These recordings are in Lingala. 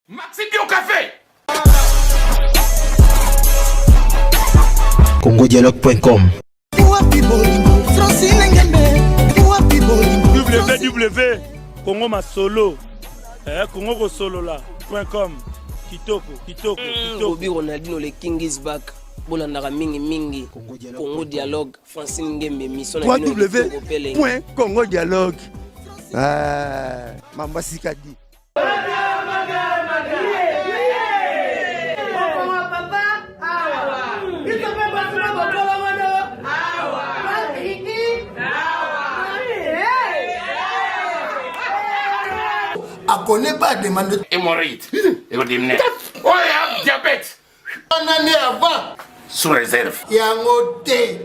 Maxi Bio Café. congodialogue.com www congo masolo eh, congo kosolola com kitoko kitoko hmm, kitoko Bobby Ronaldinho le king is back bolandaka mingi mingi Congo dialogue Francine Ngembe mission na bino www congo dialogue eh, mamba sikadi akone pas demande hémorroïde oyo diabète wana nde avant sous réserve yango te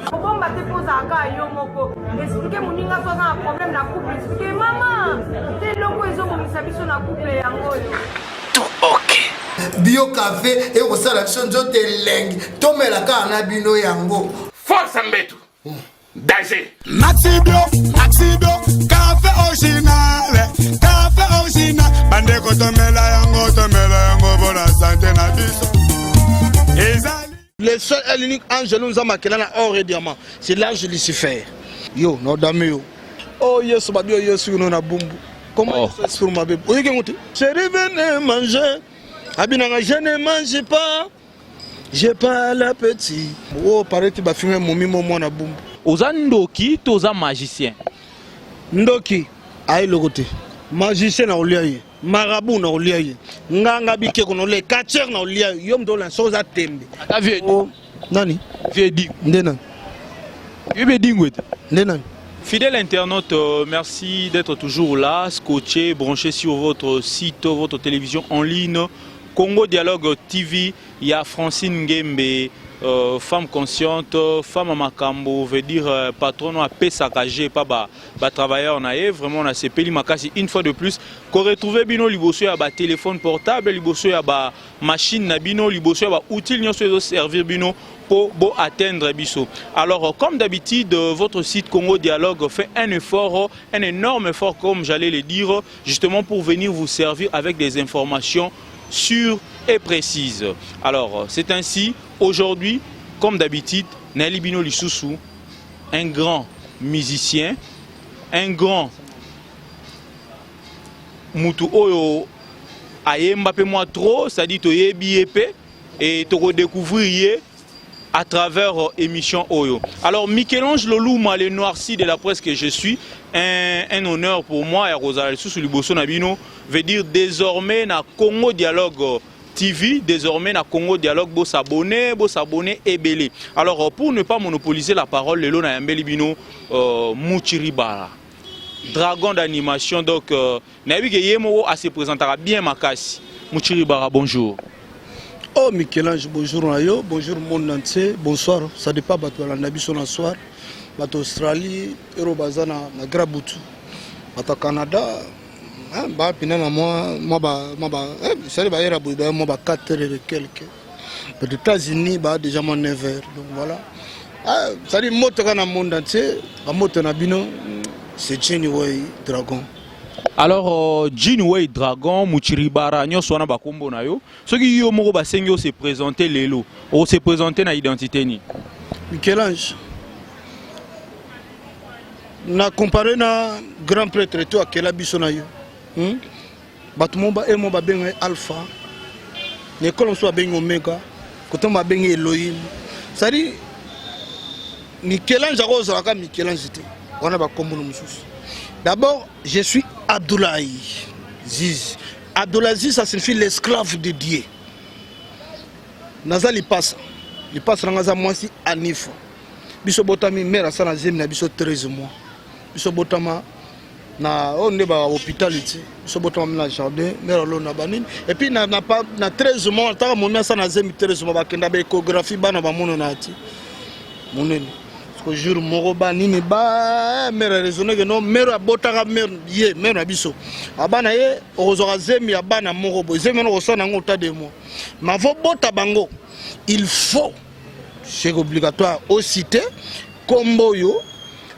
kobomba te mpo ozalaka yo moko explike moninga so aza na problème na couple explike mama te eloko ezobongisa biso na couple yango oyo tout ok bio cafe ekosala biso nzoto elengi tomela kaka na bino yango force mbetu danger Maxi bio maxi bio cafe original cafe original bandeko tomela yango tomela yango mpona sante na biso ezali Le seul et l'unique ange nous a makela na or et diamant, c'est l'ange Lucifer. Yo, no dame yo. Oh Yesu babi oh Yesu no na bumbu. Comment oh. Yesu esprit mabe? Oyoki yango te? Chérie venez manger. Abinanga je ne mange pas. J'ai pas l'appétit. Oh paraît ba finga momi mo mwana bumbu. Oza ndoki to oza magicien? Ndoki aye eloko te. Magicien na kolia ye. Marabout na kolia ye. Nganga bikeko na kolia ye. Catcheur na kolia ye. Yo moto olanda soki oza tembe. Ata vieux oh, nani? Vieux Dingo. Nde nani? Vieux Dingo ete. Nde nani? Fidèle internaute, euh, merci d'être toujours là, scotché, branché sur votre site, votre télévision en ligne. Congo Dialogue TV ya Francine Ngembe euh, femme consciente, femme ya makambo, veut dire euh, patron apesaka je pas ba, ba travailleur na ye, vraiment na sepeli makasi une fois de plus ko retrouver bino liboso ya ba téléphone portable, liboso ya ba machine na bino, liboso ya ba outils nyonso ezo servir bino pour bo atteindre biso. Alors comme d'habitude, votre site Congo Dialogue fait un effort, un énorme effort comme j'allais le dire, justement pour venir vous servir avec des informations sûres et précises. Alors, c'est ainsi, aujourd'hui, comme d'habitude, Nelly Bino Lisusu, un grand musicien, un grand mutu oyo ayemba pe mwa trop, c'est-à-dire toyebi ye pe et toko découvrir ye à travers euh, émission Oyo. Alors Michel-Ange Loluma, le noirci de la presse que je suis, un, un honneur pour moi, ya kozala lisusu liboso na bino, veut dire désormais na Congo Dialogue euh, TV, désormais na Congo Dialogue, bo s'abonner, bo s'abonner ebele. Alors euh, pour ne pas monopoliser la parole, lelo na yambeli bino euh, Muchiribara. Dragon d'animation donc euh, nayebi ke ye moko a se présentaka bien makasi. Muchiribara, bonjour. Oh Michel-Ange, bonjour na yo, bonjour monde entier, bonsoir, ça dépend bato balanda biso na soir, bato Australie, ero baza na, na Grand Butu, bato ya Canada, hein, ba pina na mwa mwa ba mwa ba eh, sali ba era boye ba mwa ba 4 heures et quelques. Bato États-Unis ba déjà mwa 9 heures. Donc voilà. Ah, sali moto kaka na monde entier, ba moto na bino, c'est Genuine Dragon. Alors euh, Jean Way Dragon, Muchiribara, nyonso wana bakombo na yo. Soki yo moko basengi yo se présenter lelo, o se présenter na identité nini? Michel-Ange na compare na grand prêtre to akela biso na yo hmm? bato mo ba emo babenga ye alpha na ekolo mosusu babengi omega koto babengi elohim cestadire michelange akozalaka michelange te wana bakombono mosusu d'abord je suis abdoulaye ziz abdoulaziz ça signifie l'esclave de dieu naza lipasa lipasa nanga aza mwasi anifa biso botami mare asala zemi na biso 13 mois biso botama na oyo nde ba hôpital ti biso botama na jardin mare alona banini epuis na, na, na 13 mois ntaka momi asala na zemi 13 mois bakenda ba échographie bana bamonona ti monene ko jour moko ba nini ba eh, mare raisonne ke no mare abotaka mare ye mare na biso abana ye okozwaka zemi ya bana moko boye zemi wana okosala yango ota de mois mais avo bota bango il faut c'est obligatoire ocite kombo oyo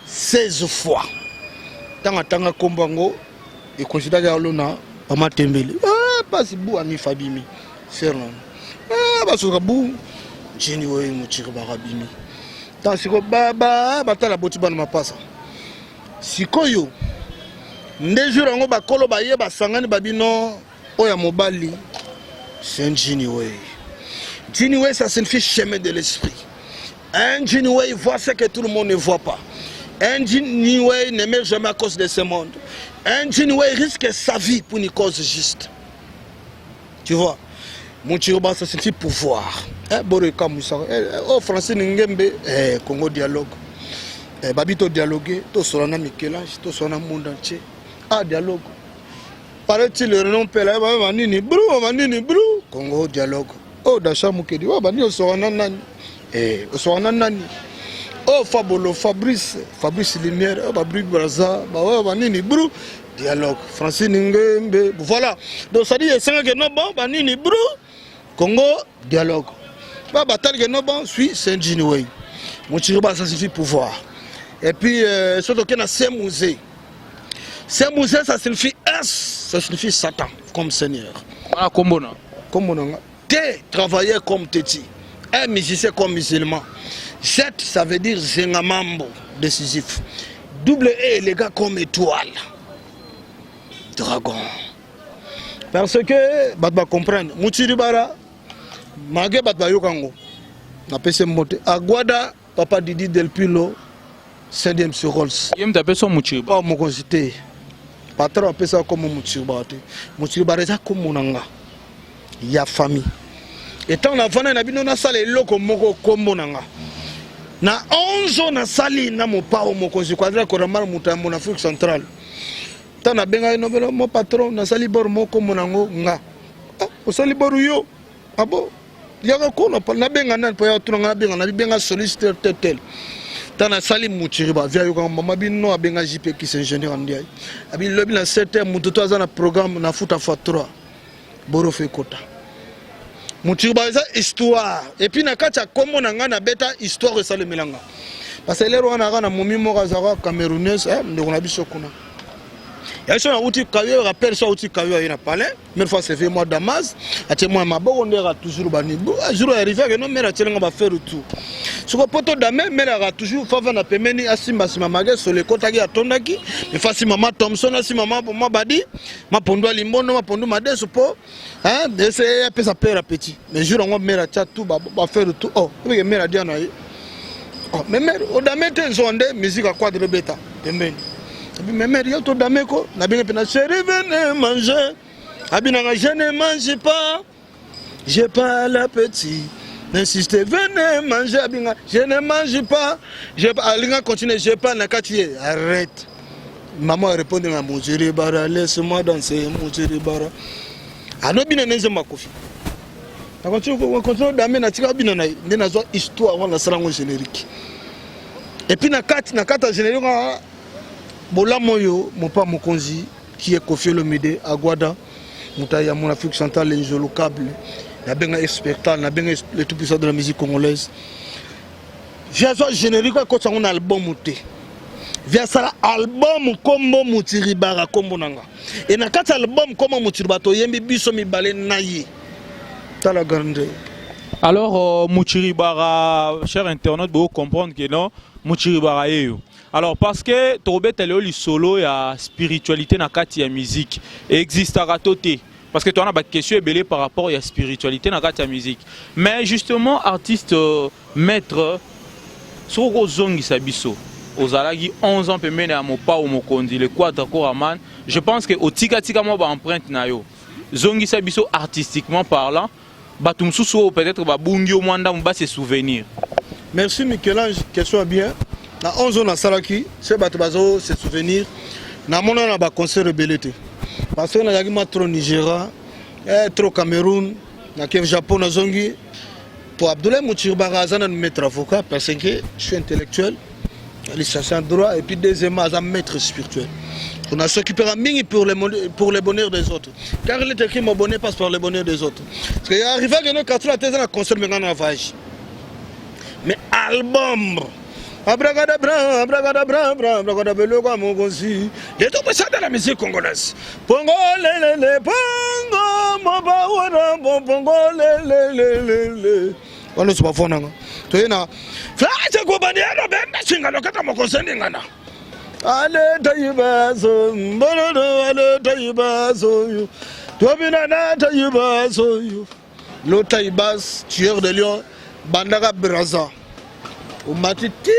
16 fois ntango atanga kombo yango ekonsidaki alona bamatembele ah! Eh, pasi bu anifa abimi ser nano eh, basoka bu jini oyo motiri bakabimi ntango sikoyo batala boti bana mapasa sikoyo nde jour yango bakolo baye basangani babino oyo ya mobali c'est un jini way. Jini way, ça signifie chemin de l'esprit. Un jini way voit ce que tout le monde ne voit pas. Un jini way ne meurt jamais à cause de ce monde. Un jini way risque sa vie pour une cause juste. Tu vois, Muchiruba, ça signifie pouvoir. Eh, Boro Kamusa, eh, eh, oh, Francine Ngembe, eh, Congo dialogue. Eh, Babito dialoguer, to solana Michel-Ange, to solana monde entier. Ah, dialogue. Paraît-il le renom pela ba ba nini bru ba nini bru Congo dialogue. Oh Dasha Mukedi, oh ba nini osora nani? Eh, osora nani? Oh Fabolo Fabrice, Fabrice Lumière, oh ba Bru Braza, ba oh ba nini bru dialogue. Francine Ngembe, voilà. Donc ça dit esanga que non bon ba nini bru Congo dialogue. Ba batali que non bon suis Saint Ginway. Mochiriba ça signifie pouvoir. Et puis euh, surtout que na Saint-Musée. Saint-Musée ça signifie S, ça signifie Satan comme Seigneur. Voilà kombo na. Kombo na nga. T travailler comme Teti. Un musicien comme musulman. Z ça veut dire Zengamambo décisif. Double E les gars comme étoile. Dragon. Parce que bato ba comprendre Muchiribara malgré bato bayoka yango napesi mbote Aguada papa Didi Delpilo CDM sur Rolls. Ye moto apesa Muchiribara? Oh, mokonzi te. Patron apesa kombo Muchiribara te. Muchiribara eza kombo na nga ya famille. Etant navanda na bino nasala eloko moko kombo na nga. Na 11 nasali na mopao mokonzi Quadra Koramar moto ya mona Afrique centrale. Ntango nabengaki nobelo mo patron nasali bor moko kombo na yango nga. Ah, osali bor yo? Ah bon? Yaka ko na nabenga nani po ya tuna nga nabenga na bibenga soliste tel tel. Ntango nasali mutiri ba via yoka mama bino abenga JP kis ingénieur ndiaye. Abi lobi na 7 heures mutu to aza na programme na futa fois 3. Boro fe kota. Mutiri ba eza histoire. Et puis na kati ya kombo na nga na beta histoire esalemela nga. Parce que lero wana na momi moko azalaka camerounaise eh, ndeko na biso kuna. Ya biso nauti kayo rappel so auti kayo aye na palais. Mère fois c'est moi Damas, atie moi maboko nde ka toujours bani. Jour arrivé que non mère atie nga ba faire tout. Soko poto dame mère aka toujours fava na pembeni asimba sima mage sole kotaki atondaki. Mais fasi mama Thompson asimba mama mama badi, ma pondu limbondo, ma pondu madeso po hein ese apesa père petit. Mais jour ngo mère atia tout ba ba faire tout. Oh, oui mère adia na ye. Oh, mais mère odame te nzonde musique à quadre beta pembeni. Mais mère yo to dame ko na bino pena chérie venez manger. Abinanga je ne mange pas. J'ai pas l'appétit. Insistez, venez manger abinga. Je ne mange pas. Je alinga continuer, j'ai pas na kati arrête. Maman répond na moziri bara laisse-moi danser moziri bara. Alobi na nzembo makofi. Na continue continue dame na tika bino na nde nazwa histoire wana nasala ngo générique. Et puis na kati na kati ya générique wana bolamu oyo mopa mokonzi qui est Koffi Olomide Aguada moto ya mon Afrique centrale l'injolocable nabenga expectal nabenga le tout puissant de la musique congolaise vie azwa générique akotisa yango na album te vie asala album kombo mutiribara kombo na nga e na kati ya album kombo mutiribara toyembi biso mibale na ye tala grande. Alors euh, Muchiribara, cher internaute, vous comprendre que non, Muchiribara yeyo. Alors parce que tobeta leo lisolo ya spiritualité na kati ya musique existaka to te parce que toana ba question ebele par rapport ya spiritualité na kati ya musique. Mais justement artiste euh, maître soki okozongisa biso ozalaki 11 ans pembeni ya mopao mokonzi le quadra koraman, je pense que otikatika mwa ba empreinte na yo. Zongisa biso artistiquement parlant, bato mosusu oyo peut-être babungi yo mwa ndambo ba se souvenir. Merci Michel-Ange, question bien. Na 11 ans nasalaki, se bato bazo se souvenir. Namona na ba concert ebele te. Parce que nazalaki mwa trop Nigeria, eh, trop Cameroun, na Kiev Japon nazongi. Pour Abdoulaye Mouchiribara aza nanu maître avocat parce que je suis intellectuel, licencié en droit et puis deuxièmement aza maître spirituel. On a s'occupera mingi pour le, pour le bonheur des autres. Car il est écrit mon bonheur passe par le bonheur des autres. Parce que arrivé que nous quatre ans na concert mais na voyage. Mais album Abracadabra, abracadabra, abracadabra, le quoi mon gosi. Les tout ça de la musique congolaise. Pongo lele pongo. Mobawana bonbongo lelelelele wana nyonso bavoi nanga toye na flashe kobaniano benda singa lokata mokoseningana ale tayibaso mbololo ale tayibaso yo tobina na tayibaso yo lo tayibas tueur de lion bandaka braza omati ti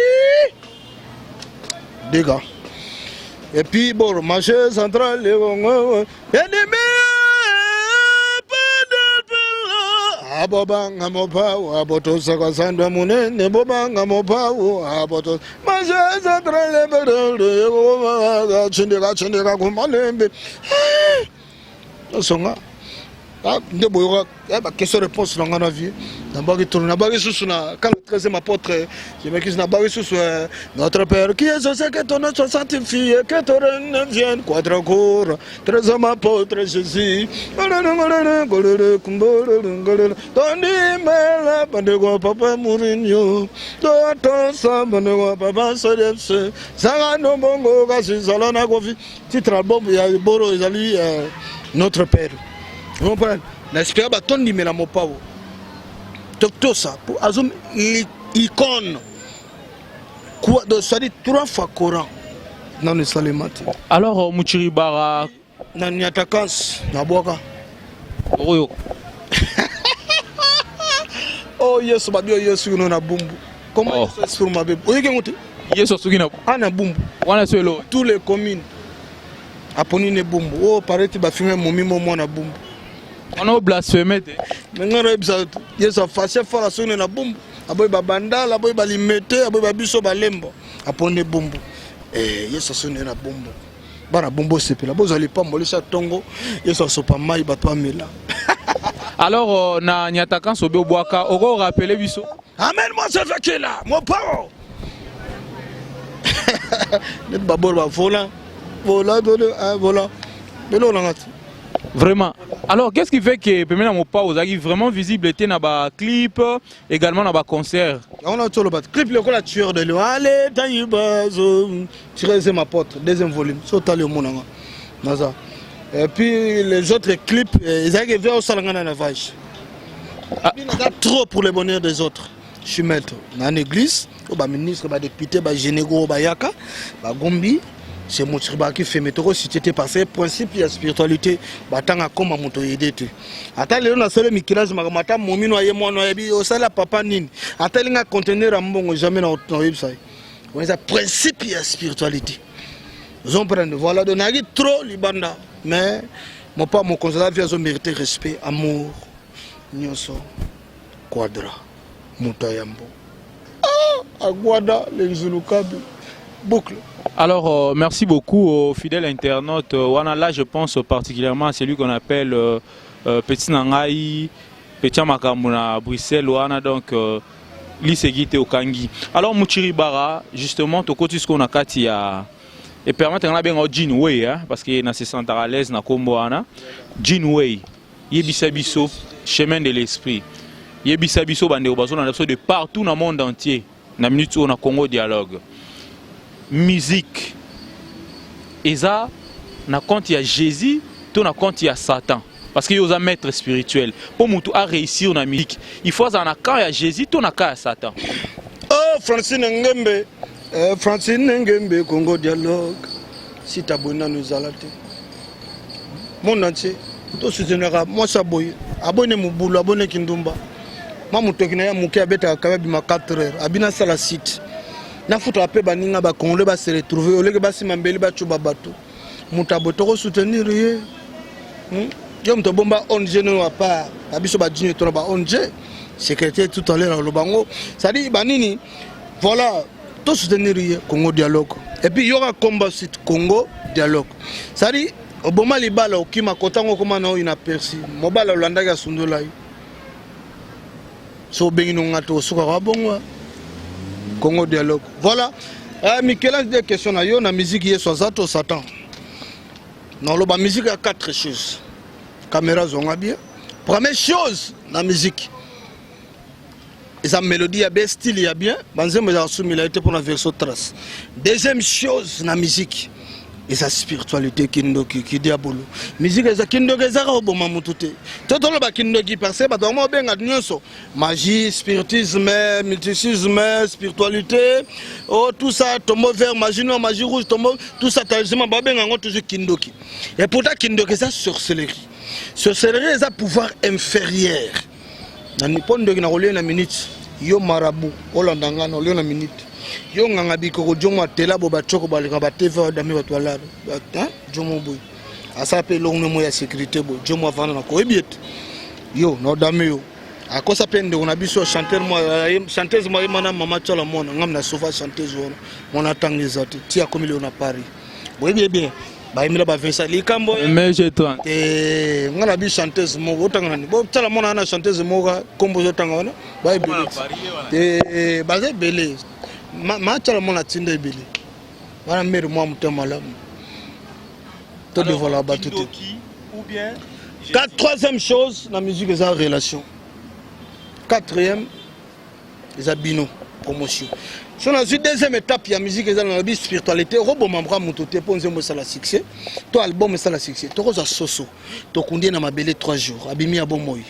dega et puis bon marché central ennemi abobanga mopao abotosaka sandwa monene bobanga mopao aboto marché central chindika chindika kumalembe osonga ah, nde boyoka eh, ba question réponse na nga na vie nabaki tourne nabaki susu na quand le 13e apôtre je m'excuse nabaki susu eh, notre père qui est au ciel que ton nom soit sanctifié que ton règne vienne quadracourt 13e apôtre Jésus tondimela bandeko papa Mourinho totosa bandeko papa CDFC zanga no mbongo kasi zala na kofi titre album ya boro ezali euh, notre père comprendre na espera batondimela mopao totosa po azo icône quoi donc c'est-à-dire trois fois coran nano esalema te alors euh, muchiribara na niatakans nabwaka oyo oh yesu babi oyo yesu kino na bumbu comment oh. yesu esprit mabe oyoki yango te yesu asuki na ah na bumbu wana so elo tous les communes aponi ne bumbu oyo oh, pareti bafinga momi mo mwana bumbu wana oblaspheme te me ngai nayebisa yesu afashe fort asuki na bumbu aboyi babandala aboyi balimete aboyi babiso balembo aponi bumbu eh, yesu asuki na bumbu bana bombo osepela bozwa lipamboli sa tongo yesu asopa mai bato bamela alors euh, na nyataka nsobe obwaka oko rappeler biso amen moi je veux qu'il a mopao neti babolo bavola vola vola beloko nanga te Vraiment. Alors, qu'est-ce qui fait que Pemena Mopa ozalaki vraiment visible était na ba clip, également na ba concert? On a tout le clip lokola tueur de lion. Allez, tayibazo. Treizième apôtre, deuxième volume. So tali omonanga. Naza. Et puis les autres clips, eh, ezalaki vers osala nga na vache. Ah. Naza trop pour le bonheur des autres. Je suis maître na église, ba ministre, ba député, ba généraux, ba yaka, ba gombi. c'est moto baki feme toko cité te parce que principe ya spiritualité batanga koma moto yede te ata lelo nasali mikilage makambo ata momino aye mwana ayebi osala papa nini ata elinga conteneur ya mbongo jamais na oyebisa ye wana eza principe ya spiritualité ozo comprendre voilà donc nayaki trop libanda mais mopa mokonzi aza vie azo mérite respect amour nyonso quadra moto ya yambo ah, agwada lenzulukabi boucle Alors, euh, merci beaucoup aux fidèles internautes. Euh, wana, là, je pense particulièrement à celui qu'on appelle euh, euh, Petit Nangai, Petit Makambo na Bruxelles. Wana, donc, euh, lisegi te okangi. Alors, Mouchiri Bara, justement, tokoti ce qu'on a kati ya et permettre nga benga Jean Way, hein, parce que na se sentara à l'aise na kombo wana. Jean Way, yebisa biso chemin de l'esprit. Yebisa biso bandeko bazolanda biso de partout na monde entier. Na minute oyo na Congo Dialogue. Musique eza na compte ya Jésus to na compte ya Satan. Parce que yo oza maître spirituel. Po mutu a réussir na musique, il faut azala na camp ya Jésus to na camp ya Satan. Oh Francine Ngembe, eh, Francine Ngembe Congo Dialogue. Si t'abonnes nanu ezala te. Monde entier to soutenaka mwasi aboye aboye ne mobulu aboye ne kindumba mwa motoki na ye moke abetaka kabe abima 4 heures abina asala site nafutaka mpe baninga bacongolais base retrouve oleke basima mbeli bacuba bato moto aboye tokosoutenir ye hmm? yo moto obomba ong nono apart na biso bajunior tona ba ong secrétaire tout à l'heure aloba yango cestadire banini voilà to soutenir ye congo dialogue et puis yoka komba site congo dialogue cestadire oboma libala okima kotango okoma na oyo na persi mobali olandaki asundola yo so obengi no nga te osukaka bongo congo dialogue voilà eh, michelange de question na yo na musique yesu aza to satan naloba musique ya quatre choses caméra zonga bien première chose na musique eza mélodie ya bien style ya bien banzembo ezalaka sumila ye te mpona verso trace deuxième chose na musique Eza spiritualité, kindoki, kidiabolo. Musique eza kindoki, ezaka koboma motu te. To toloba kindoki parce que bato yango obenga nyonso magie, spiritisme, mysticisme, spiritualité, oh, tout ça, tombeau vert, magie noire, magie rouge, tombeau, tout ça, talisman, babenga yango toujours kindoki. Et pourtant kindoki eza sorcellerie. Sorcellerie eza pouvoir inférieur. Na mpo ndoki na kolia na minute, yo marabu olanda nga na olia na minute, yo nganga bikoko jomo atela bo bacoko balinga batv adami bato balala jomo boye asala mpe elongo memo ya sécurité boye jomo avanda na koyebi ete yo na odame yo akosa mpe ndeko na biso chanteur chanteuse mwa yema na mama tiala mwana ngam na sofa chanteuse wana mwana atanga eza te ti akomi leo na Paris boyebi ye bien bayembela ba Vincent likambo mais j'ai 30 eh nga na bi chanteuse moko otanga nani bo tala mona na chanteuse moko kombo ozotanga wana ba ebele eh baza ebele ma tala mona tinda ebele wana mere mwa motema malamu to devoila bato te. Quatre, troisième chose na musique eza relation. Quatrième eza bino promotion. So nazwi deuxième étape ya musique eza na lobi spiritualité. Okoboma mka moto te mpo nzembo esala succès to album esala succès. Tokozwa soso, tokundi ye na mabele 3 jours, abimi ya bomoi.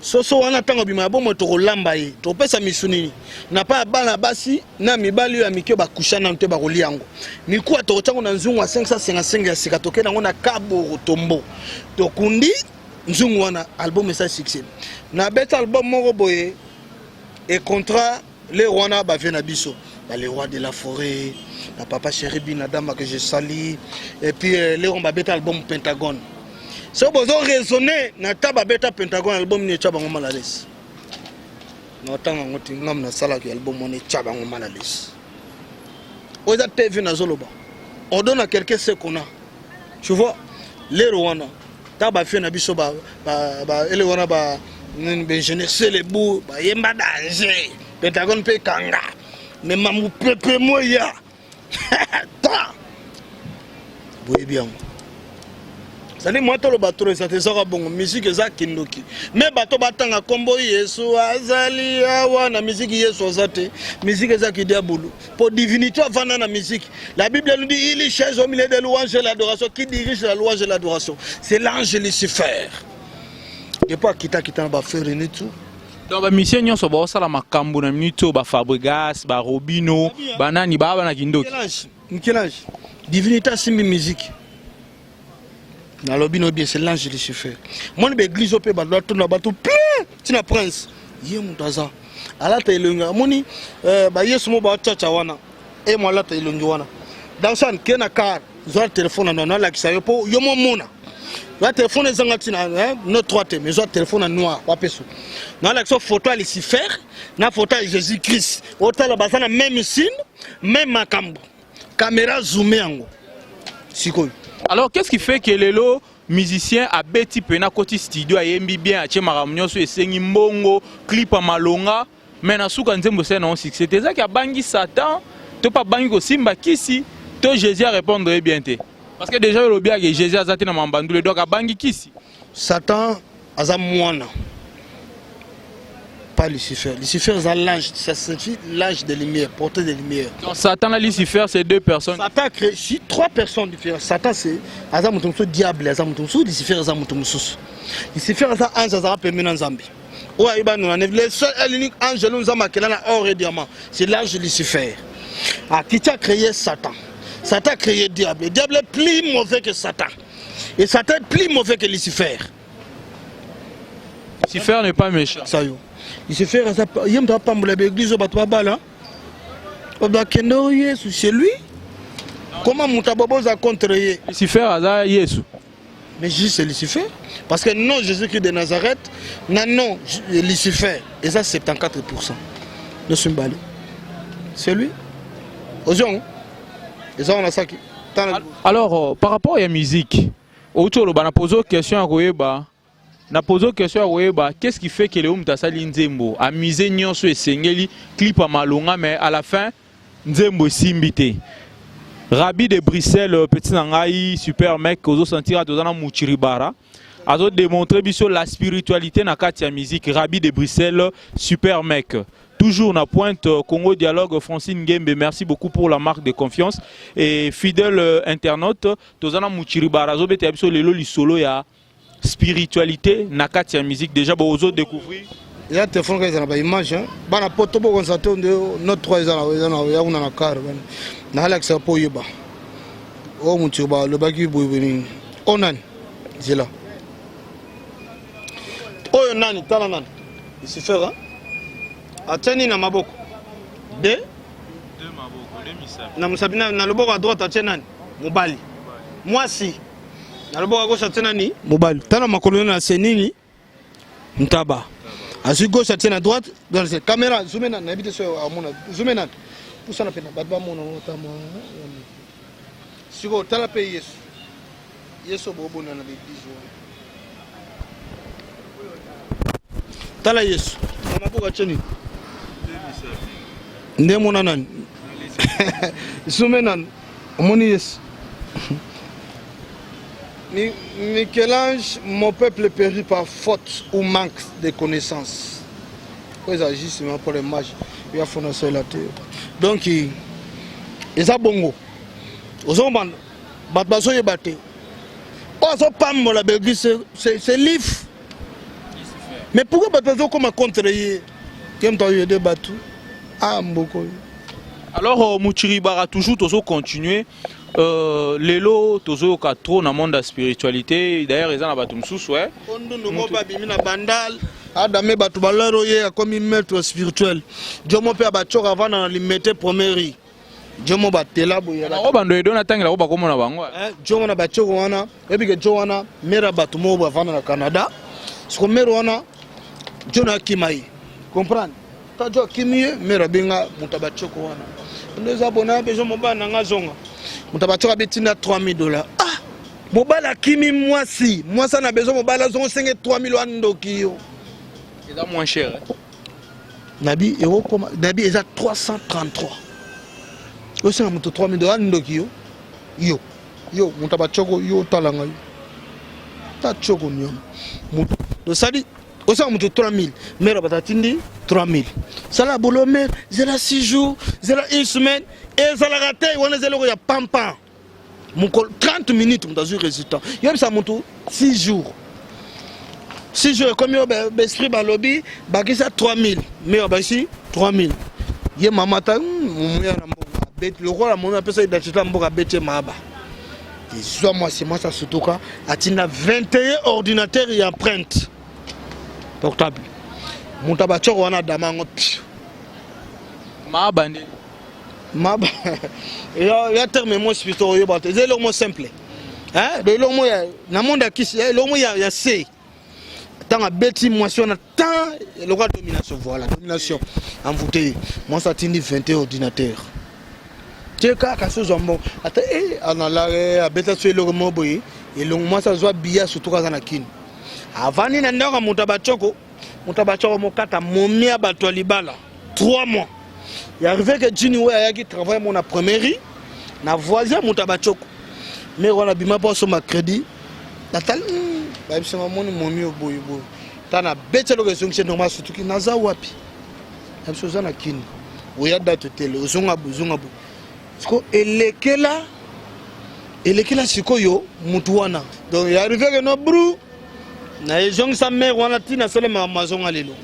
Soso wana ntango abima ya bomoi, tokolamba ye, tokopesa misuni na pa ya bana basi na mibali oyo ya mike bakusha nanu te, bakolia yango. Mikuwa tokotyango na nzungu ya 555 ya sika, tokende yango na kaboro tombo, tokundi nzungu wana, album esali succès. Nabeta album moko boye e contrat le wana bavie na biso ba le roi de la forêt na papa chéri bin adama que je sali et puis le roi babeta album Pentagone. So bozo raisonner na ta babeta Pentagone, album ni etya bango mal à l'aise na otanga yango te. Ngam nasalaki album wana etya bango mal à l'aise. Oyo eza TV nazoloba, on donne à quelqu'un ce qu'on a, tu vois. Lero wana ta bafie na biso ele wana ba baingénieur selebu bayemba danger Pentagone mpe ekanga me mamupepe moya ta boyebi yango. Ezali mwa toloba tro eza te, ezaka bongo. Musique eza kindoki me bato batanga nkombo Yesu azali awa na musique. Yesu aza te, musique eza kidiabulu po divinité avanda na musique. La Bible nous dit: il chaise au milieu de louange et l'adoration. Qui dirige la louange et l'adoration? C'est l'ange Lucifer. Depuis akita kita na bafere nitu. Donc bamusicien nyonso baosala makambo na minute oyo, baFabregas, baRobino, banani baa bana kindoki? Michel-Ange divinité asimbi musique. Nalobi no bien, c'est l'ange Lucifer. Moni baeglise oyo mpe bato batonda, bato plein ntina prince ye moto aza alata elongi. Amoni bayesu mo bachacha wana e mo alata elongi wana. Dansan ke na car, zwa telefone na nalakisa yo mpo yo momona. Zwa telefone ezanga ntina no 3 te, mais zwa telefone na noir wapeso nalakisa photo ya Lucifer na photo ya Jésus Christ. Otala, baza na même signe, même makambo. Caméra zoome yango sikoyo. Alors, qu'est-ce qui fait que lelo musicien abeti pena koti studio, ayembi bien, atie makambo nyonso esengi mbongo, clip ya malonga, mais na suka nzembo esali nango succès te? Ezaki abangi Satan to mpe abangi kosimba kisi to Jésus arépondre ye bien te? Parce que déjà olobi ake Jésus aza te na mambandule, donc abangi kisi. Satan aza mwana, pas Lucifer. Lucifer eza l'ange, ça signifie l'ange de lumière, porteur de lumière. Donc Satan na Lucifer, c'est deux personnes? Satan crée si trois personnes différentes. Satan, c'est aza moto mosusu, diable aza moto mosusu, Lucifer aza moto mosusu. Lucifer aza ange, azalaka pembeni na Nzambe oyo ayeba nona. Le seul et l'unique ange oyo Nzambe akela na or et diamant, c'est l'ange Lucifer. Akiti a créé Satan, Satan a créé diable. Le diable est plus mauvais que Satan et Satan est plus mauvais que Lucifer. Lucifer n'est pas méchant? Ça yo Lucifer aza ye moto apambola baeglise oyo bato babala, oyo bakende oyo Yesu. C'est lui. Comment moto aboba oza contre ye? Lucifer aza Yesu? Mais Jésus, c'est Lucifer, parce que non Jésus-Christ de Nazareth na non Lucifer eza 74% nyonso mibale. C'est lui ozwi yango eza wana saki. Alors par rapport ya musique outi oloba, na pose question ya koyeba, na pose question ya koyeba qu'est-ce qui fait que leo moto asali nzembo, amise nyonso esengeli, clip ya malonga, mais à la fin nzembo esimbi te? Rabi de Bruxelles, petit na ngai, super mec, ozosentir toza na Muchiribara, azodémontrer biso la spiritualité na kati ya musique. Rabi de Bruxelles, super mec. Toujours na pointe Congo Dialogue Francine Ngembe, merci beaucoup pour la marque de confiance et fidèle internaute tozana Muchiribara azobeta biso lelo lisolo ya spiritualité na kati ya musique déjà bozo découvrir. Eza telefone kaka eza na baimage bana poto bokonsa te nde note 3 eza na ya kuna na car bana nalakisaka mpo oyeba oyo motu balobaki boyeboye nini oyo nani zela oyo nani tala nani lucifer atia nini na maboko de na mosapi na loboko ya droite atie nani mobali mwasi na loboko ya gauche atie nani mobali tala makolo na se nini ntaba azwi gauche atie na droite donc caméra zoome na nayebi te so amona zoome na pusana pena bato bamona otama sikoyo tala mpe yesu yesu bobona na baeglise wana tala yesu na maboko atie nini nde mona nani zoome nani omoni yesu. Michel-Ange, mon peuple périt par faute ou manque de connaissance. Oyo eza justement pour les match ya fondation la te. Donc eza bongo. Ozomba bato bazoyeba te. Oyo azopambola Belgique c'est l'if. Mais pourquoi bato bazokoma contre ye? Ye moto ayoyede bato. Ah mboko. Alors Muchiribara toujours tozo continuer lelo tozoyoka trop na monde ya spiritualité d'ailleurs eza na bato mosusu eh. Ondundu moko abimi na bandal adame bato balero ye akomi maître spirituel jomo mpe abacoka avanda na limete première jomo batela boye yango bando edo natangela ko bakomona bango eh, jomo na bacoko wana oyebi ke jo wana mere ya bato moko boye avanda na canada siko mere wana jono akima ye comprendre Kajo akimi ye mere abenga moto ya bacoko wana nde eza bona besoin mobali na nga azonga moto ya bacoko abetinda 3000 dollars ah mobali akimi mwasi mwasi ana besoin mobali azonga osenge 3000 wana ndoki yo eza moins cher eh? Nabi ekokoma nabi eza 333 osenga moto 3000 dollars ndoki yo yo yo moto ya bacoko yo otala ngai ta coko nyama moto tosali osala moto 3000 mare bato atindi 3000 sala bolo mare zela 6 jours zela une semaine ezalaka te wana eza eloko ya pampa mokolo 30 minutes moto azwi résultat yebisa moto 6 jours 6 jours ekomi oyo baesprit balobi bakisa 3000 mare bakisi 3000 ye mama ata moya na mboka abeti lokola momi apesa identité ya mboka abeti ye maaba ezwa mwasi mwasi asutuka atinda 21 ordinateur ya empreinte portable moto abacoko wana adama yango pio maaba nde maaba ya terme mo spirituel oyeba te eza eloko mo simple eloko mo na monde ya kisi eloko mo ya se ntango abeti mwasi wana tan lokola domination voilà domination envoûte ye mwasi atindi 21 ordinateur te kaka so ozwa mbongo ata e analare abeta so eloko moko boye elongo mwasi azwa biya surtout aza na kini avandi na ndako ya moto ya bacoko moto ya bacoko mokata momi ya bato ya libala 3 mois ya arrive ke jini oyo ayaki travail mo na première na voisin moto ya bacoko mere wana abima mpo asomba crédit natali bayebisa nga moni momi oyo boye boye ta na beti eloko ezongisi normal sutuki naza wapi na biso oza na kini oya date tele ozonga boye ozonga boye siko elekela elekela sikoyo mutu wana donc ya arrive ke no bru na ezongisa mere wana ntina asalemaka mazonga lelo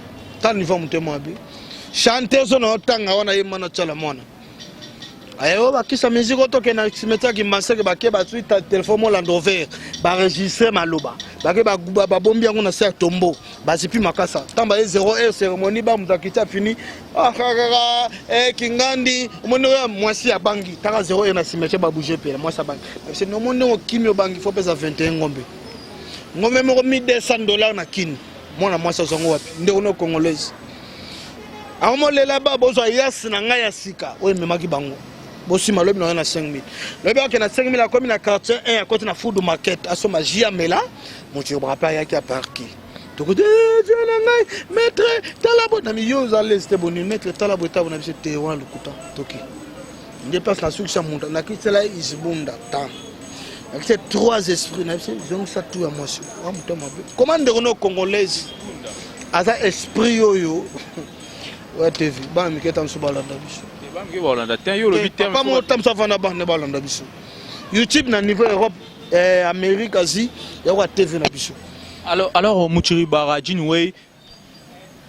tala niveau ya motema mabe chanteuse na otanga wana ye mana tshala mwana ayo bakisa musique oyo tokende na cimetière kimbanseke bake bazwi telefone mo land rover baregistre maloba bake babombi yango na se ya tombo bazipi makasa ntango baye 0 heure cérémonie ba moto akiti afini akakaka kingandi omoni oyo mwasi abangi taka 0 heure na cimetière babouge pela mwasi abangi babise omoni ndenge okimi obangi fo pesa 21 ngombe ngombe moko 1200 dollars na kini mwana mwasi azwango wapi ndeko no congolaise akomolela ba bozwa yasi na ngai ya sika oyo ememaki bango bosima lobi na ngai na 5000 lobi ake na 5000 akomi na quartier 1 akoti na food market asomba jus amela moto yobaka mpe ayaki aparke tokote vie na ngai maître tala bo na miyo oza lese te boni maître tala bo etabo na biso te wana lokuta toki nde place nasukisa moto nakisela isbunda tan nakisa trois esprits na biso zongisa tu ya mwasi wa moto mabe koma ndeko no congolaise aza esprit oyo. Oya TV, bana mike ta mosusu balanda biso. Bana mike balanda te, yo olobi terme. Papa moko ta mosusu afanda bana balanda biso. YouTube na niveau Europe, eh, Amérique, Asie, ya TV na biso. Alors Muchiribara, Jinwei,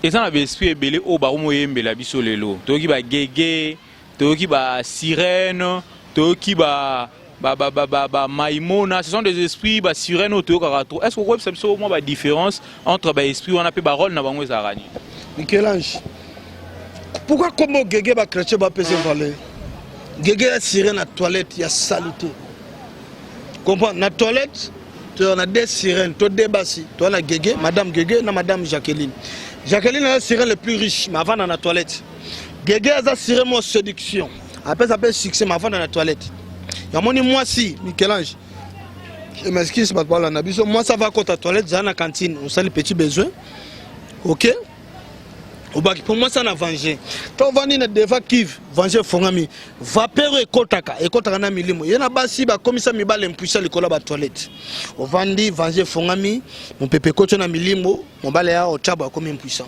eza na baesprit ebele oyo bakomoyembela biso lelo. Toyoki ba gege, toyoki ba sirène, toyoki ba ba ba ba ba, ba maimona, ce sont des esprits ba sirène oyo toyokaka trop. Est-ce que okoyebisa biso mwa ba différence entre ba esprit wana mpe ba rôle na bango ezalaka nini? Michel-Ange, pourquoi kombo gege ba chrétien bapesa valeur? Gege ya sirène na toilette ya salité. Comprendre? Na toilette toza na deux sirènes to deux basi, toza na gege, madame gege na madame Jacqueline. Jacqueline aza sirène le plus riche, mais avanda na toilette. Gege aza sirène mo séduction, apesa pe succès, mais avanda na toilette. Yamoni mwasi Michel-Ange, je m'excuse bato balanda biso, mwasi ava kota toilette, zala na cantine, osali petit besoin, ok? Obaki mpo mwasi ana venger to ovandi na devant kive, venger efongami, vapeur oyo ekotaka ekotaka na milimo ye na basi bakomisa mibale impuissant likolo ya batoilette. Ovandi, venger efongami, mopepe ekoti na milimo, mobali ya otabo akomi impuissant.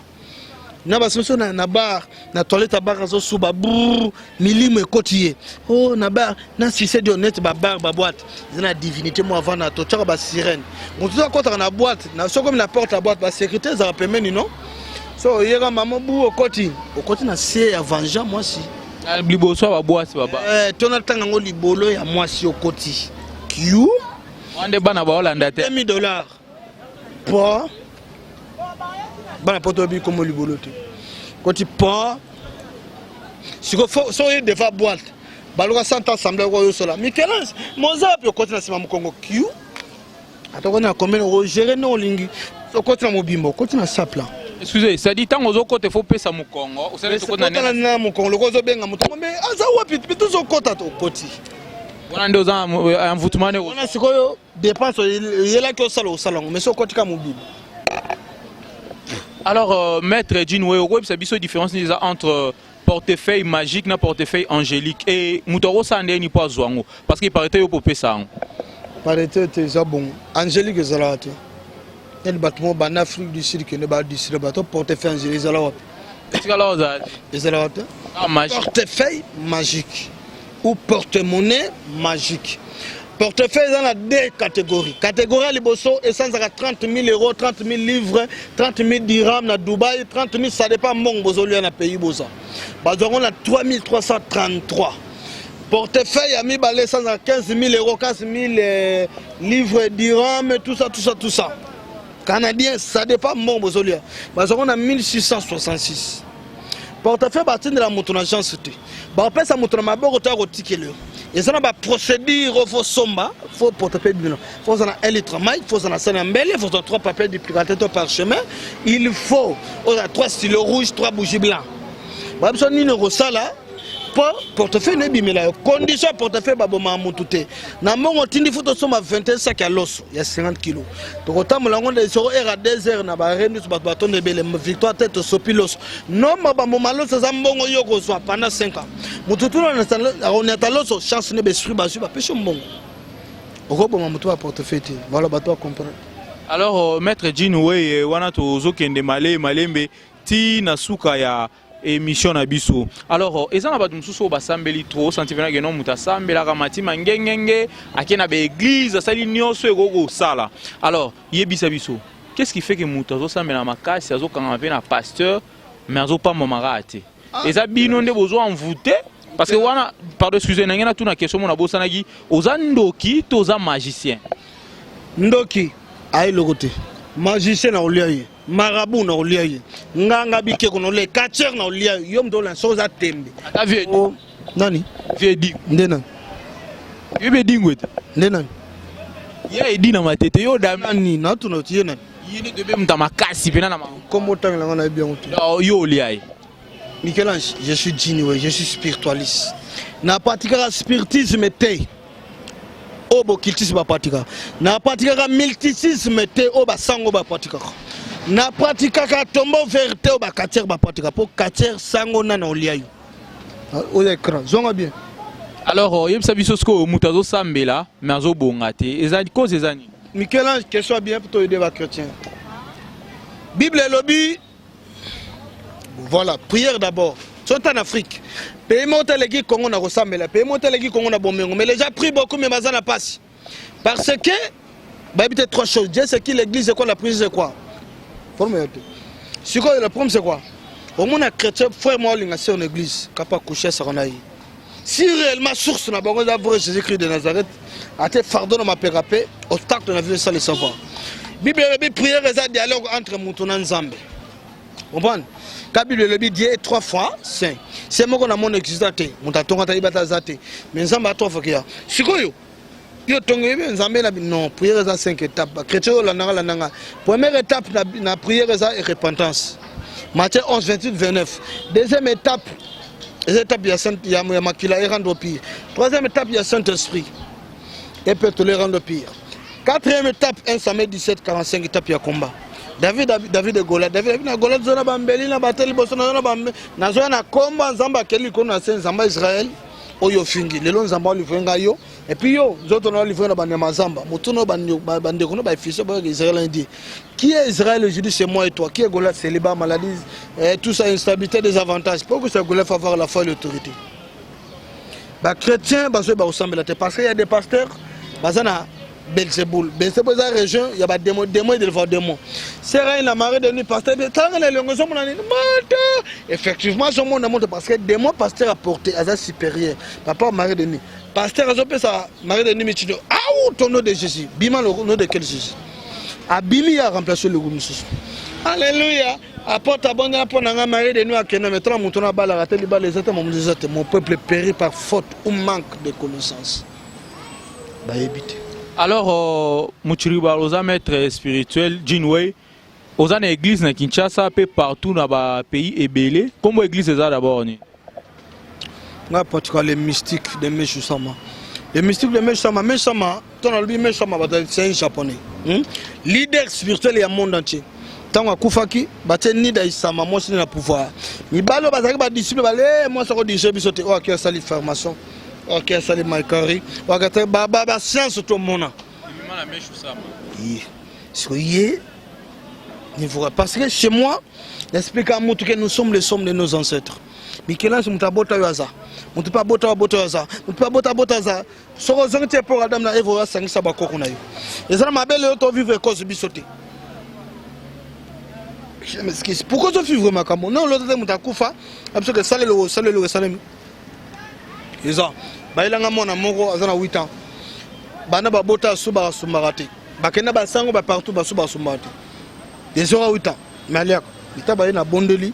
Na basi mosusu na bar, na toilette ya bar azosuba brrr, milimo ekoti ye. Oh, na bar na succès dio net ba bar ba boîte eza na divinité mo avant na totiaka ba sirène. Moto ozo akotaka na boîte, na soki okomi na porte ya boîte ba sécurité ezalaka pembeni non? So oyeka mama bu okoti, okoti na se ya vengea mwasi. Na liboso ya ba boîte ba bar. To na tanga ngo libolo ya mwasi okoti. Q. Wana nde bana ba olanda te. 2000 dollars. Po bana poto oyebi kombo libolo te. Koti po siko fo so oye devant boîte baluka santa assemblée oyo oyosola Michel-Ange moza wapi okoti na nsima mokongo Q ata okoti na combien ogere nde olingi okoti na mobimba okoti na sapla. Excusez, c'est-à-dire ntango ozokota faut pesa mokongo, osali tokota na na mokongo loko ozobenga moto ngo mais aza wapi mpe tozokota to okoti wana nde oza envoûtement ne wana sikoyo dépense oyelaki osala osala yango mais so okoti ka mobimba. Alors maître Jinwei, okoyebisa biso différence nini eza entre portefeuille magique na portefeuille angélique et moto akosala ndenge nini mpo azwa yango, parce que parité yo popesa yango? Parité te, eza bongo. Angélique ezalaka te. Neti bato moko banda Afrique du Sud kende badistre bato portefeuille angélique ezala wapi? Etikala ozala te. Ezalaka te. Ah, magique. Portefeuille magique ou porte-monnaie magique. Portefeuille eza na deux catégories. Catégorie ya liboso esanzaka 30 000 euros, 30 000 livres, 30 000 dirhams na Dubaï, 30 000, ça dépend mbongo bozolia na pays boza. Bazwa yango na 3333. Portefeuille ya mibale esanzaka 15 000 euros, 15 000 livres, dirhams, tout ça, tout ça, tout ça. Canadien, ça dépend mbongo bozolia. Bazwa yango na 1666. Portefeuille batindela moto na agence te. Bapesa moto na maboko to ya kotikela yo. Eza na ba procédure oyo faut somba, faut portefeuille bino. Faut ozala na 1 litre mai, faut ozala na sani ya mbele, faut ozala 3 papiers duplicateur to parchemin. Il faut ozala 3 stylos rouges, 3 bougies blancs. Ba biso nini okosala po portefeuille no ebimela yo. Condition ya portefeuille babomaka motu te. Na mbongo otindi faut tosomba 21 sac ya loso ya 50 kilos. Tokotambola yango nde soko heure ya 2 heures na ba rendu bato batonda ebele victoire te tosopi loso. Nombre bamboma loso eza mbongo yo kozwa pendant 5 ans. Motu tuna akoniata loso chance ne besprit bazwi bapesi yo mbongo. Okoboma motu ba portefeuille te. Voilà bato ba comprendre. Alors maître Jinwei, wana tozokende male malembe ti na suka ya émission na biso. Alors eza na bato mosusu oyo basambeli trop, senti vena ke non moto asambelaka matima ngengenge, ake na ba église asali nyonso ekoki kosala. Alors yebisa biso, qu'est-ce qui fait que moto azosambela makasi, azokangama mpe na pasteur, mais azopambamaka te? Eza bino nde bozo envoûté? Parce que wana, pardon, excusez, nange natuna question mona bosanaki, oza ndoki to oza magicien? Ndoki aye eloko te, magicien na kolia ye, marabout na kolia ye, nganga bikeko na kolia ye, catcheur na kolia ye. Yo moto olanda soki oza tembe. Ata vie Oh, nani? Vie di. Nde nani? Yo be dingwe te. Nde nani? Ye edi na matete yo dame. Nani? Natuna ti ye nani? Ye nde tobe moto ya makasi mpena na Kombo otangela nga nayebi yango te. Non, yo olia ye. Michel-Ange, je suis Jinwei, je suis spiritualiste. Na pratikaka spiritisme te. Oyo bocultisme bapratikaka. Na pratikaka mysticisme te oyo basango bapratikaka. Na pratikaka tombeau vert te oyo bakatiere bapratikaka. Po katiere sango nana olia yo. Ah, oyo écran, zonga bien. Alors yebisa biso sikoyo moto azosambela mais azobonga te, eza cause eza nini? Michel-Ange, question bien pour aider ba chrétien. Bible elobi bon. Voilà, prière d'abord. Sont en Afrique. Pays moko te eleki Congo na kosambela, pays moko te eleki Congo na bomengo. Mais les gens prient beaucoup mais baza na pasi. Parce que bayebi te trois choses. Dieu c'est qui, l'église c'est quoi, la prière c'est quoi? Forme ya te. Sikoyo le problème c'est quoi? Omona chrétien frère moi olinga sœur na église, kapa coucher saka na ye. Si réellement source na bango eza vrai Jésus-Christ de Nazareth, ate fardeau na mapeka pe obstacle na vie sans le savoir. Bible elobi prière eza dialogue entre moto na Nzambe. Comprendre? Ka Bible elobi Dieu est trois fois saint. Se moko na monde exista te, moto atonga ta yeba ta za te. Mais Nzambe a trois fois kiya. Sikoyo yo tongo yebi Nzambe na non prière eza cinq étapes. Ba chrétien oyo landanga landanga. Première étape na, na prière eza repentance. Matthieu 11 28 29. Deuxième étape eza étape ya saint ya, ya makila et rendre pire. Troisième étape ya Saint-Esprit et peut te le rendre pire. Quatrième étape 1 Samuel 17 45 étape ya combat. David David et Goliath David na Goliath zona bambeli na bateli boso na zona bambe na zona na komba Nzambe akeli likolo na se Nzambe Israël oyo ofingi lelo Nzambe alivre ngai yo et puis yo nzoto na olivre na banyama zamba motu no bandeko no baefise boyoka Israël dit qui est Israël aujourd'hui c'est moi et toi qui est Goliath célibat maladie eh, tout ça instabilité des avantages pourquoi c'est Goliath faut avoir la foi et l'autorité ba chrétiens bazoyeba kosambela te parce que y a des pasteurs baza na Belzebul. Belzebul eza région ya ba démon, démon et de démon. Sera ina mari de nuit pasteur, tanga na elongo ezomona nini moto. Effectivement azomona moto parce que démon pasteur a porté aza supérieur. Papa mari de nuit. Pasteur azopesa mari de nuit mitindo. Aou ton nom de Jésus. Bima le nom de quel Jésus? Abimi ya remplacer le mosusu. Alléluia. Apporte abondela mpo na ngai mari de nuit akende mais tala moto na abalaka te libala eza te mamoto eza te. Mon peuple périt par faute ou manque de connaissance. Bayebi te. Alors euh, Muchiriba oza maître spirituel Jinwei oza na église na Kinshasa pe partout na ba pays ebele. Kombo église eza d'abord nini? Nga pratiquement les mystiques de Meshu Sama. Les mystiques de Meshu Sama, Meshu Sama, ton alobi Meshu Sama bato c'est un japonais. Hmm? Leader spirituel ya monde entier. Ntango akufaki batie nida isama mwasi na pouvoir. Mibali oyo bazalaki ba disciple bale eh, mwasi akodirige biso te oyo aki asali formation oyo aki asali maikari oyo aki asali ba ba, ba science tomona. Ye. Sikoyo ye niveau parce que chez moi n'explique à mutu que nous sommes les sommes de nos ancêtres. Michel-Ange moto abota oyo aza moto mpe abota oyo abota oyo aza moto mpe abota abota aza soki ozongi ti epoka Adam na Eve oyo asangisa bakoko na yo eza na mabe lelo to vivre cause biso te je m'excuse pourquoi ozo vivre makambo non lota te moto akufa abiso ke sala eloko sala eloko esalemi eza bayelanga mwana moko aza na 8 ans banda babota asubaka asumbaka te bakenda basango ba partout basuba asumbaka te ezora 8 ans mais aliaka litaba ye nabondeli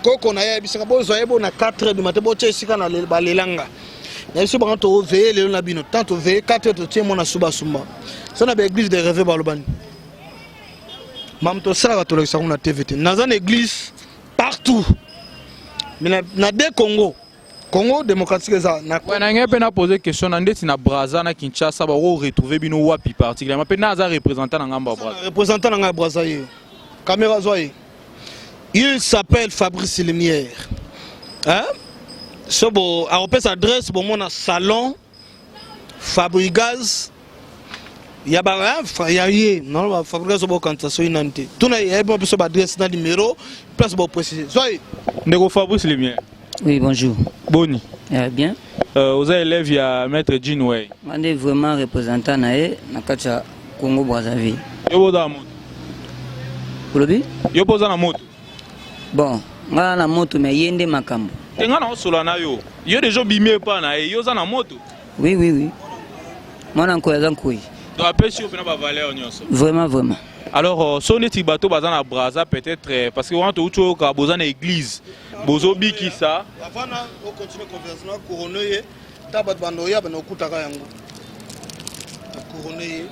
koko na ye ayebisaka bozwa ye bo na 4 heures du matin botya esika na balelanga na biso bango toveye lelo na bino tant toveye 4 heures totie mwana suba sumba so na baeglise de reve balobani mamu tosalaka tolakisa yango na tv te naza na église partout mais na, na de congo Congo démocratique eza na Ouais, na ngai mpe na pose question na ndeti na Brazza na Kinshasa bako retrouver bino wapi particulièrement mpe na aza représentant na ngambo ya Brazza. Représentant na ngai ya Brazza ye. Caméra zwa ye. Il s'appelle Fabrice Lumière. Hein? So bo akopesa adresse bomona salon Fabrigaz ya ba hein, ya ye non ba Fabrigaz bo kanisa soki nani te. Tuna ye ye biso ba adresse na numéro place bo préciser. Zwa ye. Ndeko Fabrice Lumière. Oui, bonjour. Boni. Euh, bien. Euh, oza élève ya maître Jean Way. Nga nde vraiment représentant na ye na kati ya Congo Brazzaville. Yo boza na moto. Olobi? Yo mpo oza na moto. Bon, nga na moto mais ye nde makambo. Te nga na osola na yo. Yo deja obimi epa na ye, yo oza na moto. Oui, oui, oui. Mwana nkoyi aza nkoyi. Donc apesi yo mpena ba valeur nyonso. Vraiment, vraiment. Alors euh, so neti bato baza na Brazza peut-être euh, parce que wana touti oyoka boza na église bozobikisa. Avant na o continuer conversation na couronne ye ta bato bando oya bana okutaka yango. Na couronne ye.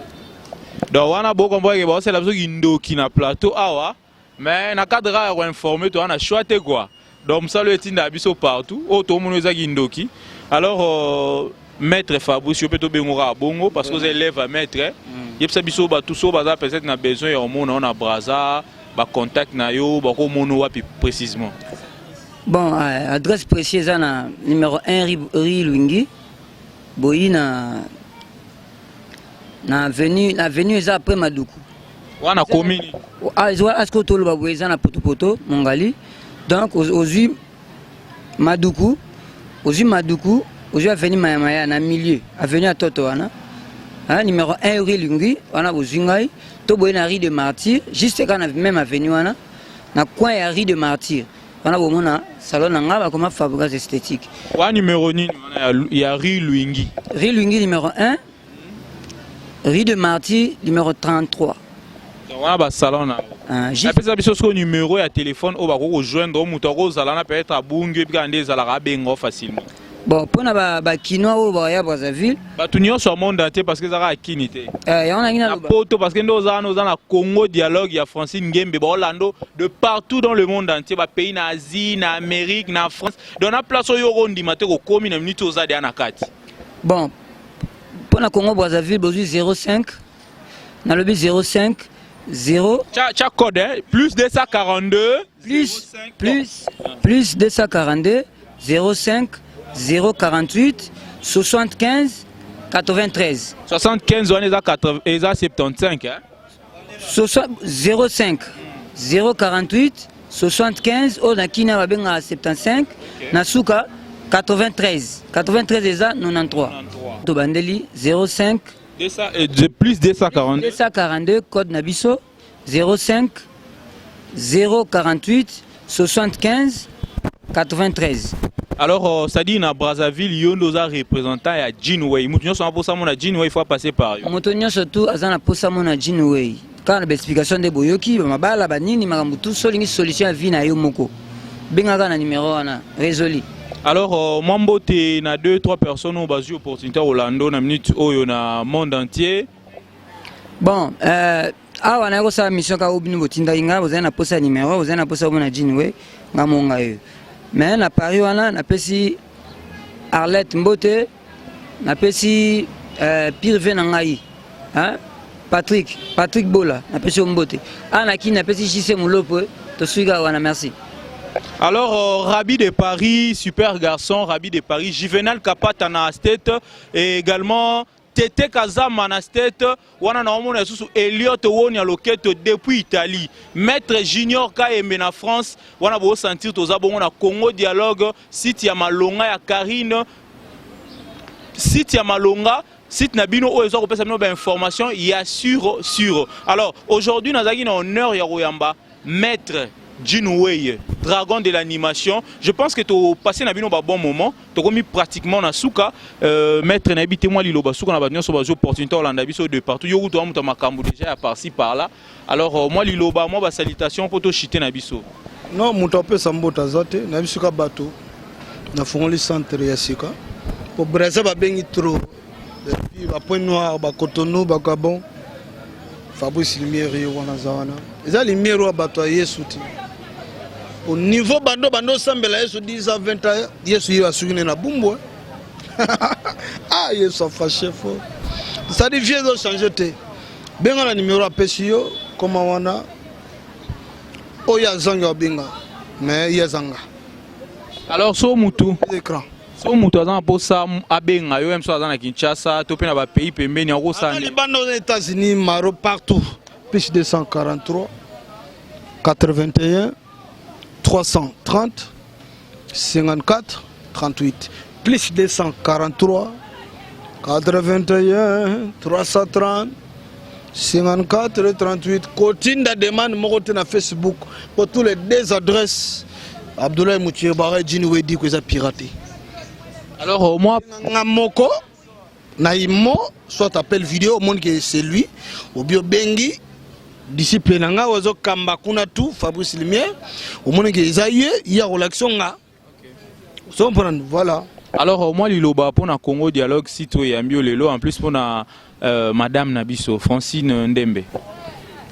Donc wana bo comprendre que baosala biso kindoki na plateau awa. Mais na cadre kaka ya ko informer toza na choix te quoi. Donc mosala oyo etindaka biso partout oyo tomoni eza kindoki. Alors euh, maître Fabrice yo mpe tobengo kaka bongo parce que oza élève ya maître. Mm. Yebisa biso bato so baza peut-être na besoin ya komona yo na Brazza, ba contact na yo bakomona wapi précisément. Bon, euh, adresse précise eza na numéro 1 rue Luingi, boyi na na avenue na avenue eza après Maduku. Wana commune. Ah, eza asko toloba boye eza na potopoto Mongali. Donc ozwi Maduku, ozwi Maduku, ozwi avenue Mayamaya na milieu, avenue ya Toto wana. Hein, numéro 1 rue Lungui, wana bozwi ngai, to boye na rue de Martyr, juste kaka na même avenue wana, na coin ya rue de Martyr. Wana bomona salon na ngai bakoma Fabrigas Esthétique. Wa numéro nini wana ya rue Luingi? Rue Luingi numéro 1, rue de Martyr numéro 33. Wana ba salon na apesa biso sikoyo numéro ya téléphone oyo bakoki kojoindre moto akozala na peut-être abungi oyebi kaka nde ezalaka abenga facilement. Bon, mpona bakinois oyo baya Brazzaville, bato nyonso ya monde entier, parce que ezalaka ya kini te. Yango nangi na naloba. Poto, parce que nde oza wana, oza na Congo Dialogue ya Francine Ngembe, baolando de partout dans le monde entier, bapays na Asie, na Amérique, na France, donc na place oyo okondima te kokomi na minute oza deya na kati. Bon, mpona Congo Brazzaville bozwi 05, nalobi 05 0. Tcha code, hein? Plus 242. Plus plus plus 242 05 048 75 93. 75 wana eza 80, eza 75, hein? 05 048 75 oyo na kina babengaka 75, na suka 93, 93 eza 93. Tobandeli 05. 200, plus 242. 242 code na biso 05 048 75 93. Alors, c'est-à-dire na Brazzaville, yo nde oza représentant ya Jinway. Mutu nyonso aposa mona Jinway, il faut passer par yo. Moto nyonso tu aza na posa mona Jinway, kaka na baexplication nde boyoki bamabala banini makambo tu, so olingi solution ya vie na yo moko, bengaka na numéro wana résoli. Alors, mwa mbote na 2 3 personnes oyo bazwi opportunité ya kolanda na minute oyo na monde entier. Bon, awa naye kosala mission kaka oyo bino botindaki ngai. Bozali na posa ya numéro, bozali na posa omona Jinway, nga mo ngai oyo. Mais na Paris wana napesi Arlette mbote, napesi Pirve na ngai, hein? Patrick, Patrick Bola, napesi yo mbote. Awa na Kini napesi JC Mulopo, tosuki kaka wana, merci. Alors, Rabi de Paris, super garçon, Rabi de Paris, Juvenal Kapata na State, et également Tete Kazama na State, wana na omona lisusu Elliot Wonia Loketo depuis Italie, Maître Junior Kayembe na France, wana bo sentir toza bongo na Congo Dialogue, site ya Malonga ya Karine, site ya Malonga, site na bino oyo eza kopesa bino ba information ya sur sur. Alors, aujourd'hui nazalaki na honneur ya koyamba Maître Jinway, dragon de l'animation. Je pense que tu passé na bino ba bon moment, tu komi pratiquement na suka, maître na bité moi liloba suka na ba nyonso ba opportunité olanda biso de partout. Yo kutu amuta makambo déjà ya par-ci par-là. Alors, moi liloba, moi ba salutation pour to chiter na biso. Non, mutu apesa mbota za te, na biso ka bato. Na fongoli centre ya sika. Po Brazza babengi trop. Et puis ba Point Noir, ba Cotonou, ba Gabon. Fabrice Lumière ye wana za wana. Eza lumière wa bato ya Yesu te. Au niveau bando bando sambela Yesu 10 ans 20 ans, Yesu ye asuki ne na bumbu. Ah, Yesu a fâché fort. C'est-à-dire vieux zo changer te. Benga na numéro apesi yo koma wana. Oyo azanga benga. Mais ye azanga. Alors so mutu écran. So mutu aza na posa abenga yo, so aza na Kinshasa to pe na ba pays pembeni akosala. Libanda aux États-Unis, Maroc, partout. Plus 243 81 330 54 38. Plus 243 81 330 54 38. Kotinda demande moko te na Facebook pour tous les deux adresses. Abdoulaye Moutchebara Jinway dit que ça piraté. Alors, moi nga moko na imo soit appel vidéo au monde que c'est lui ou bio bengi disciple na nga ozo kamba kuna tout Fabrice Lumière au monde que eza ye ya relaxation nga. So comprendre, voilà. Alors, moi liloba pour na Congo Dialogue site oyo lelo, en plus pour na madame Nabiso Francine Ndembe.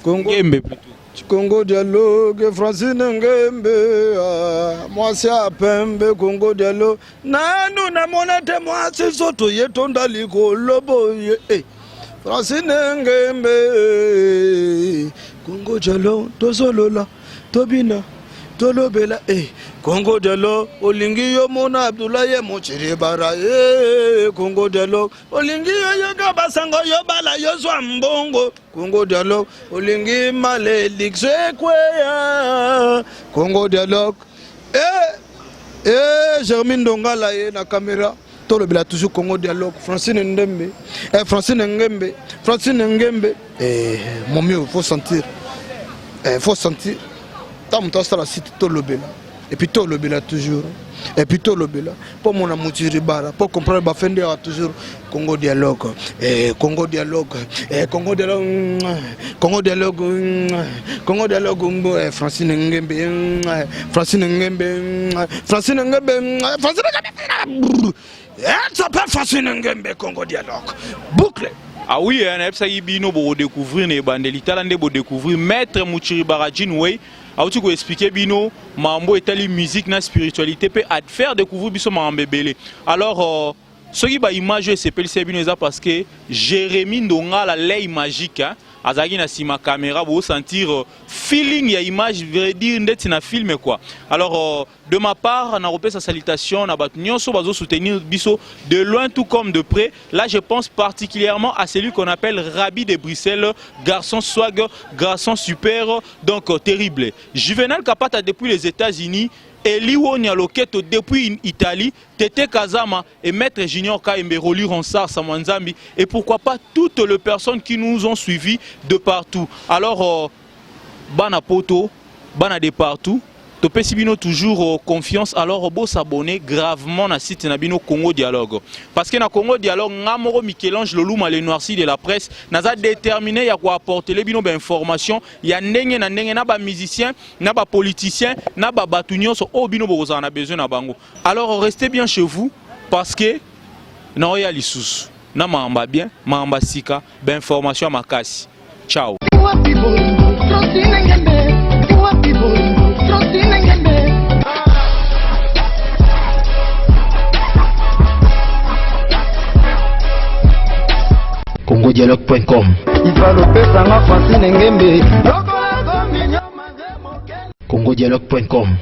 Congo Ngembe plutôt. Congo Dialogue Francine Ngembe, ah, mwasi apembe Congo Dialogue nanu namona te mwasi soto ye tonda likolo boye, eh. Francine Ngembe, Congo Dialogue tozolola tobina tolobela, eh. Congo Dialogue olingi yo mona Abdoulaye Mochiribara, eh. Congo Dialogue olingi yo yoka basango yo bala yo zwa mbongo. Congo Dialogue olingi malédiction ekweya. Congo Dialogue. E Jeremi Ndongala ye na caméra, tolobela toujours Congo Dialogue. Francine Ndembe, eh, Francine Ngembe, Francine Ngembe, eh, mon mieux, faut sentir, eh, faut sentir. Ntango moto asala site, tolobela, et puis tolobela toujours, et puis tolobela mpo mona mutiri bara mpo comprendre bafende yaka toujours Congo Dialogue, eh, Congo Dialogue, eh, Congo Dialogue, Congo Dialogue, Congo Dialogue, eh, Francine Ngembe, Francine Ngembe, Francine Ngembe, Francine Ngembe, elle s'appelle Francine Ngembe. Congo Dialogue boucle. Ah oui, hein, nayebisaki bino bokodécouvrir na ebandeli. Tala nde bodécouvrir maître Muchiribara Jinway auti koexpliquer bino mambo etali musique na spiritualité mpe faire découvrir biso makambo ebele. Alors soki baimage oyo esepelisa bino, eza parce que Jérémi Ndongala, l'œil magique, hein, azalaki na nsima caméra. Bosentir feeling ya image, vrai dire ndeti na film quoi. Alors de ma part, nakopesa salutation na bato nyonso bazosoutenir biso de loin tout comme de près. Là, je pense particulièrement à celui qu'on appelle Rabi de Bruxelles, garçon swag, garçon super, donc terrible. Juvenal Kapata depuis les États-Unis, Eli Wonia Loketo depuis Italie, Tete Kazama et Maître Junior Kaembe, Roli Ronsard, Samwanzambi, et pourquoi pas toutes les personnes qui nous ont suivis de partout. Alors, bana poto, bana de partout, topesi bino toujours confiance. Alors bosabonner gravement na site na bino Congo Dialogue, parce que na Congo Dialogue, nga moko Michel-Ange Loluma, le noirci de la presse, naza déterminé ya koapporter bino bainformation ya ndenge na ndenge, na bamusicien, na bapoliticien, na babato nyonso oyo bino bokozala na besoin na bango. Alors restez bien chez vous, parce que naoya lisusu na makambo bien, makambo sika, bainformation ya makasi. Ciao. Wapi bolingo, Francine Ngembe? Wapi bolingo, Francine Ngembe? congodialogue.com. Ivalopesanga Francine Ngembe. congodialogue.com.